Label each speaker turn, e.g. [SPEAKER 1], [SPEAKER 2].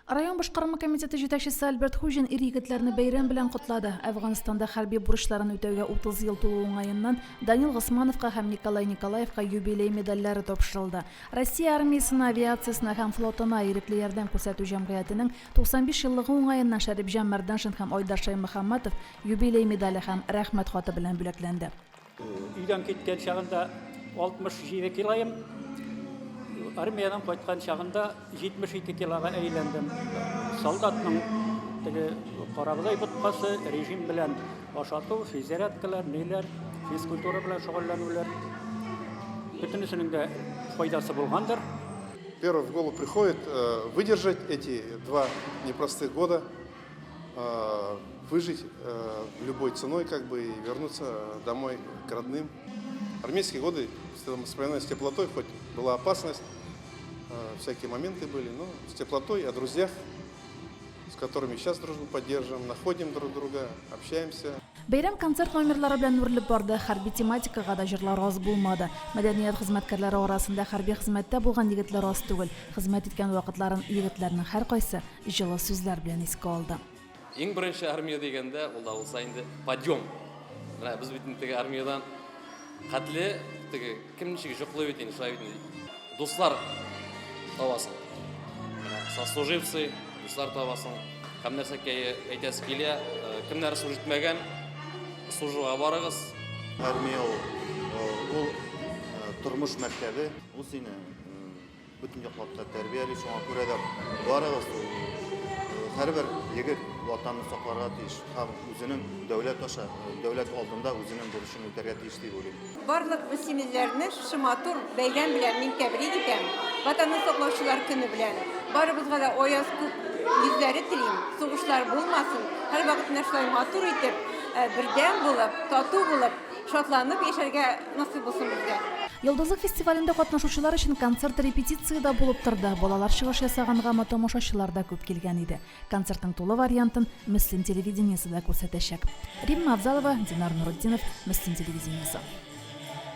[SPEAKER 1] Район башкарма комитеты җитәкчесе Альберт Хуҗин ир-егетләрне бәйрәм белән котлады. Әфганстанда хәрби бурычларын үтәүгә 30 ел тулу уңаеннан Данил Госмановка һәм Николай Николаевка юбилей медальләре тапшырылды. Россия армиясенә, авиациясенә һәм флотына ирекле ярдәм күрсәтү җәмгыятенең 95 еллыгы уңаеннан Шәрипҗан Мәрданшин һәм Айдар Шәймөхәммәтов юбилей медале һәм Рәхмәт хаты белән бүләкләнде.
[SPEAKER 2] Өйдән киткән чагында 67 килоем, армиядән кайткан чагында 72 килога әйләндем. Солдатның теге карабодай боткасы, режим белән ашату, физзарядкалар, ниләр, физкультура белән шөгыльләнүләр. Бөтенесенең дә файдасы булгандыр.
[SPEAKER 3] Первое в голову приходит э, выдержать эти два непростых года, Э, выжить э, любой ценой, как бы, и вернуться домой к родным. Армейские годы вспоминаю с теплотой, хоть была опасность, э, всякие моменты были, но с теплотой, о друзьях, с которыми сейчас дружбу поддерживаем, находим друг друга, общаемся.
[SPEAKER 1] Бәйрәм концерт номерлары белән үрелеп барды, хәрби тематикага да җырлар аз булмады. Мәдәният хезмәткәрләре арасында хәрби хезмәттә булган егетләр аз түгел. Хезмәт иткән вакытларын егетләрнең һәркайсы җылы сүзләр белән искә алды.
[SPEAKER 4] Иң беренче армия дигәндә, ул да булса инде подъем. Менә без бит инде теге армиядән хәтле теге кем ничек җоклый бит инде, шулай бит инде. Дуслар табасың. Менә сослуживцы, дуслар табасың. Һәм нәрсәкәе әйтәсе килә, э, кемнәр служить итмәгән, служуга барыгыз.
[SPEAKER 5] Армия ул, э, ул э, тормыш мәктәбе. Ул сине Бөтен яклап та тәрбияли, шуңа күрә дә барыгыз, һәрбер егет Ватанны сакларга тиеш һәм үзенең дәүләт аша, дәүләт алдында үзенең бурычын үтәргә тиеш дип уйлыйм.
[SPEAKER 6] Барлык мөслимлеләрне шушы матур бәйрәм белән мин тәбрик итәм, Ватанны саклаучылар көне белән. Барыбызга да аяз күк йөзләре телим, сугышлар булмасын, һәрвакыт менә шулай матур итеп, бердәм булып, тату булып, Шатланып яшәргә насыйп булсын безгә.
[SPEAKER 1] Йолдызлык фестивалендә катнашучылар өчен концерт репетиция дә булып торды. Балалар чыгыш ясагангамы, тамашачылар да күп килгән иде. Концертның тулы вариантын Мөслим телевидениесе дә күрсәтәчәк. Римма Авзалова, Динар Нуретдинов, Мөслим телевидениесе.